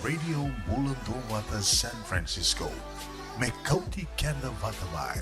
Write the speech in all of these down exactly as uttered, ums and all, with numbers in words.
Radio Bula Duavata San Francisco, me kauti keda vata mai.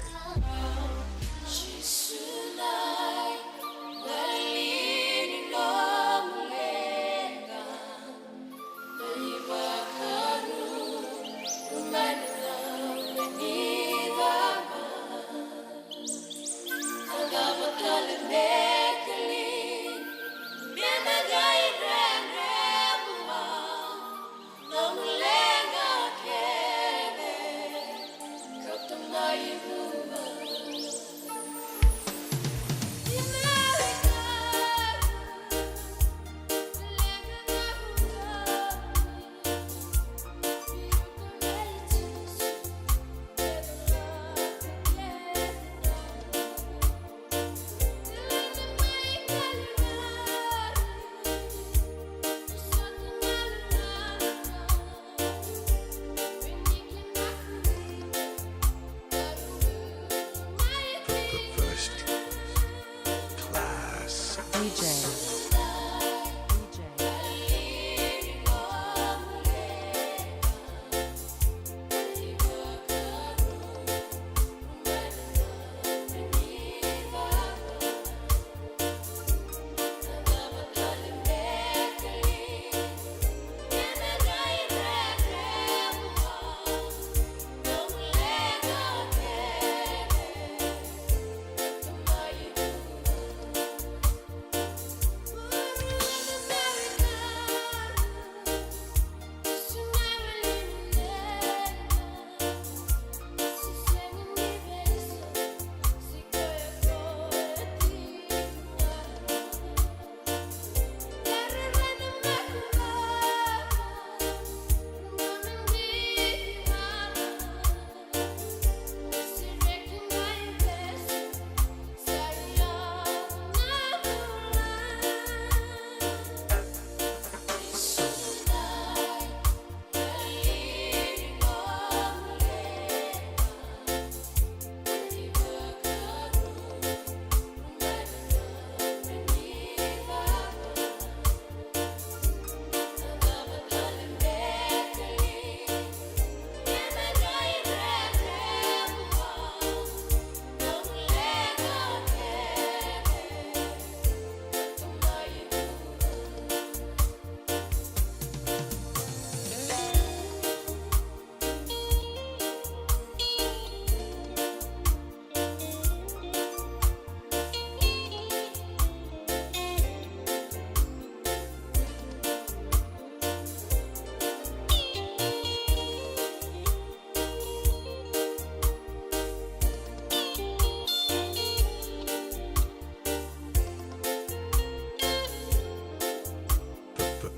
First class. D J.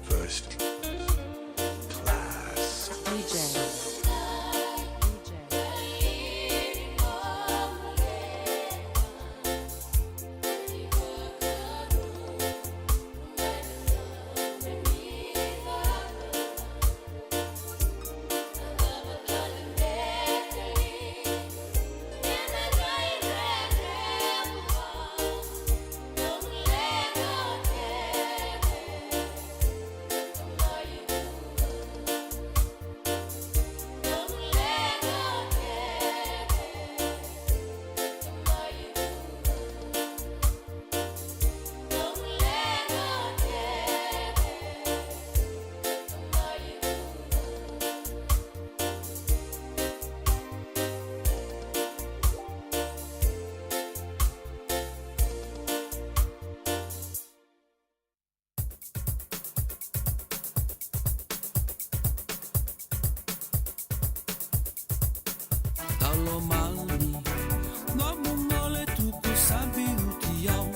First class. D J. Alo mani, nomu gole tuku sa biuti au.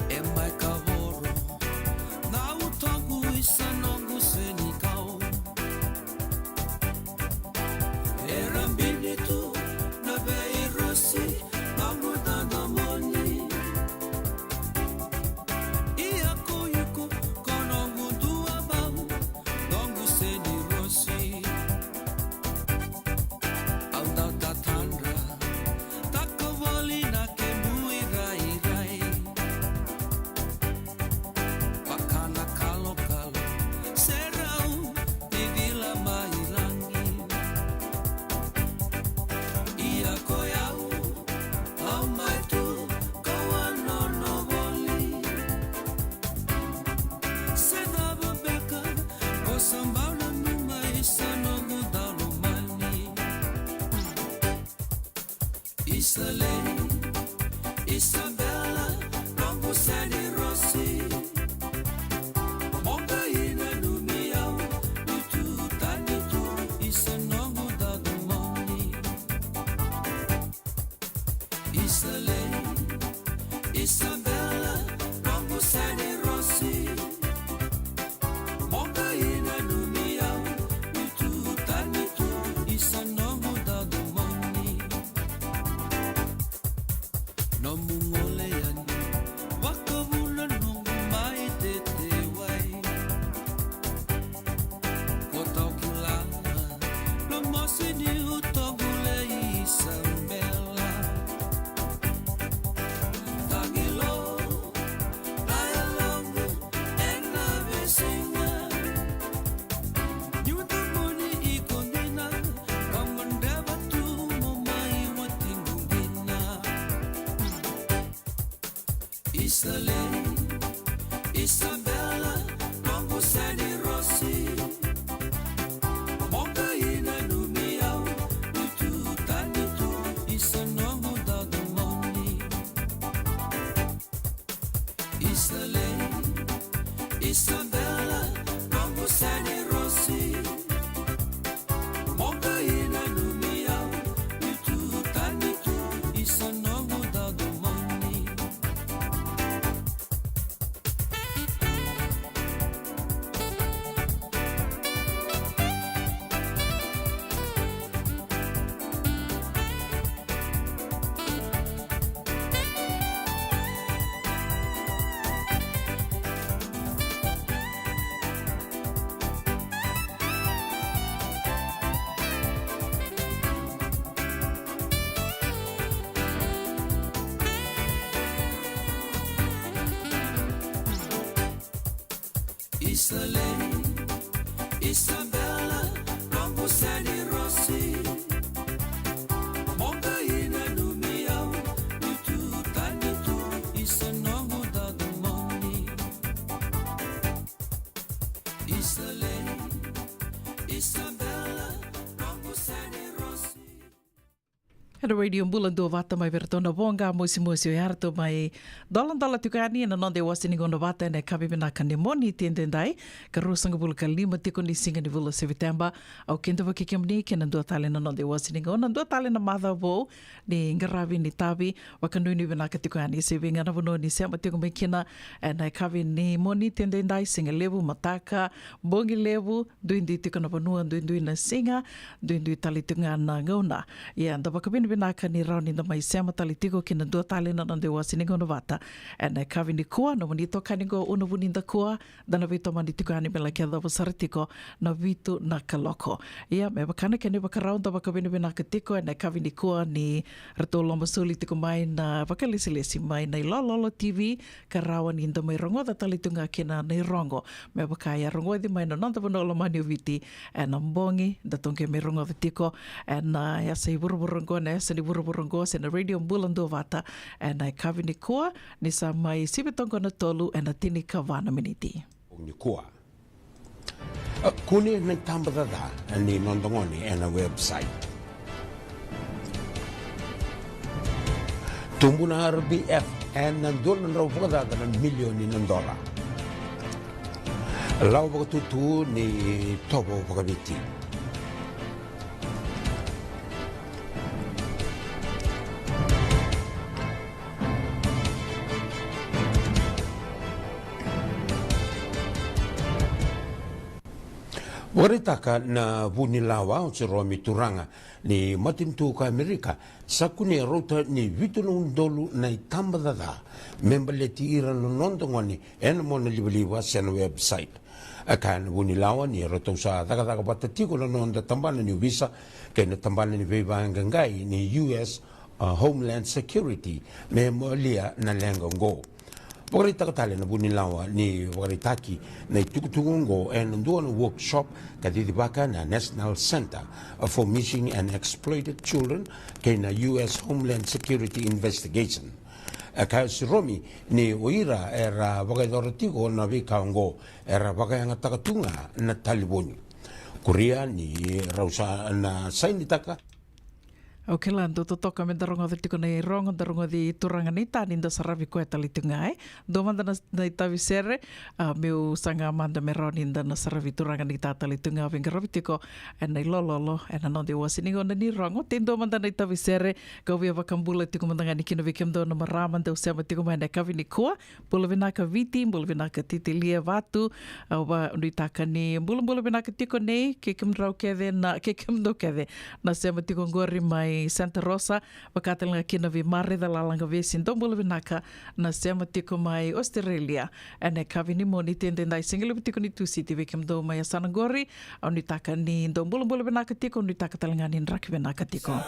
E mai ka horo na utoqu isa noqu senikau. Era bini tu na veirosi, nomu dadamoni. Ia ko iko ko noqu duavau, noqu senirosi. Isale, Isabela, noqu seni Rosi. Mo qai nanumi au, niu tu tani tu, isa noqu dadu moni. Isale, Isabela, noqu seni Rosi. Mo qai nanumi au, niu tu tani tu, isa noqu dadu moni. Nomu gole yani, vakavuna noqu mai tete wai. Ko tau kila, lo mosi niu toqu lei Isabela. Tagilo, na yaloqu ena veisiga. Niu tomoni iko dina, au gadreva tu mo mai watiqu dina. Isale, Isabela, noqu seni Rosi. Mo qai nanumi au, niu tu tani tu, isa noqu dadu moni. Isale, Isabela, noqu seni Rosi. Mo qai nanumi au, niu tu tani tu, isa noqu dadu moni. Isale, Isabela, noqu seni Rosi. Mo qai nanumi au, niu tu tani tu, isa noqu dadu moni. Isale, Isabela, noqu seni Rosi. Ena Radio Bula Duavata mai vei iratou na Voqa Mosimosi, o iratou mai doladola tiko yani ena noda iwase ni gauna vata ena yakavi vinaka ni Moniti edaidai, ka ruasagavulu ka lima tiko ni siga ni vula o Seviteba. Au kidavaki kemuni kei na dua tale na noda iwase ni gauna, dua tale na macawa vou ni qaravi ni tavi, vakanuinui vinaka tiko yani. Se vei ga na vanua ni sema tiko mai kina ena yakavi ni Moniti edaidai, siga levu, mataka, bogi levu, duidui tiko na vanua, duidui na siga, duidui tale tiko ga na gauna. Ia, da vakavinavinaka ni rawa ni da mai sema tale tiko kina dua tale na noda iwase ni gauna vata ena yakavi nikua. Nomuni itokani qo, Una Vunidakua, da na veitomani tiko yani me laki yacova sara tiko na vitu na kaloko. Ia, me vaka na kena ivakarau, da vakavinavinaka tiko ena yakavi nikua ni ratou lomasoli tiko mai na vakalesilesi mai na iLololo TV, ka rawa ni da mai rogoca tale tu ga kina na irogo me vaka e a rogoci mai na noda vanua lomani o Viti ena bogi da toqe mai rogoca tiko ena yasa i vuravura oqo, na yasa ni vuravura oqo, se na Radio Bula Duavata ena yakavi nikua, ni sa mai sivi toqo na tolu ena tinikava na miniti. Bogi nikua. Kune na itabacaca ni noda gone ena website. Tubu na R B F ena dua na drau vakacaca na milioni na dola. Lawa vakatutu ni tovo vakaviti. Vakaraitaka na Vunilawa o Jerome Turaga ni matanitu ko Amerika, sa kunea rauta ni vitu na udolu na itabacaca me baleti ira na noda gone ena mona livaliva se na website. A kaya na Vunilawa ni ratou sa cakacaka vata tiko na noda tabana ni ovisa kei na tabana ni veivaqaqai ni U S, a, Homeland Security me molia na leqa oqo. Vakaraitaka tale na Vunilawa ni vakaraitaki na itukutuku oqo ena dua na workshop ka cicivaka na National Center for Missing and Exploited Children kei na U S Homeland Security Investigation. E kaya o Jerome ni o ira era vakayacora tiko na veika oqo era vakayagataka tu ga na talevoni. Kuria ni rau sa na sainitaka. Au kila dou totoka me da rogoca tiko na irogo, da rogoci turaga na ita ni da saravi koya tale tiko ga, e. Dou mada na, na itavi sere, a, meu saga mada me rawa ni da na saravi turaga na ita tale tiko ga, veiqaravi tiko ena ilololo ena noda iwase ni gauna ni rogo. Te dou mada na itavi sere, kau via vakabula tiko mada ga ni kina vei kemudou na marama dou sema tiko mai na yakavi nikua. Bula vinaka Viti, bula vinaka Titilia Vatu. Au va nuitaka ni bulabula vinaka tiko nei kei kemudrau kece na, kei kemudou kece na sema tiko qori mai Santa Rosa, vaka tale ga kina vei Mare Calalaga Vesi. Dou bula vinaka na sema tiko mai Australia ena yakavi ni Moniti, edaidai siga levu tiko ni Tusiti. Vei kemudou mai yasana qori, au nuitaka ni dou bulabula vinaka tiko, nuitaka tale ga ni draki vinaka tiko.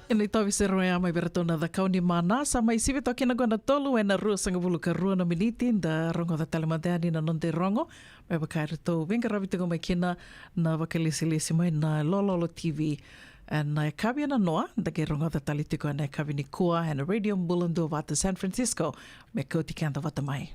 Ena itovi sere oya mai vei iratou na Cakaunimanasa, mai sivi toka kina qo na tolu ena ruasagavulu ka rua na miniti. Da rogoca tale mada yani na noda irogo me vaka eratou veiqaravi tiko mai kina na vakalesilesi mai na Lololo T V. Ena yakavi ena noa, da qai rogoca tale tiko ena yakavi nikua ena Radio Bula Duavata San Francisco, me kauti keda vata mai.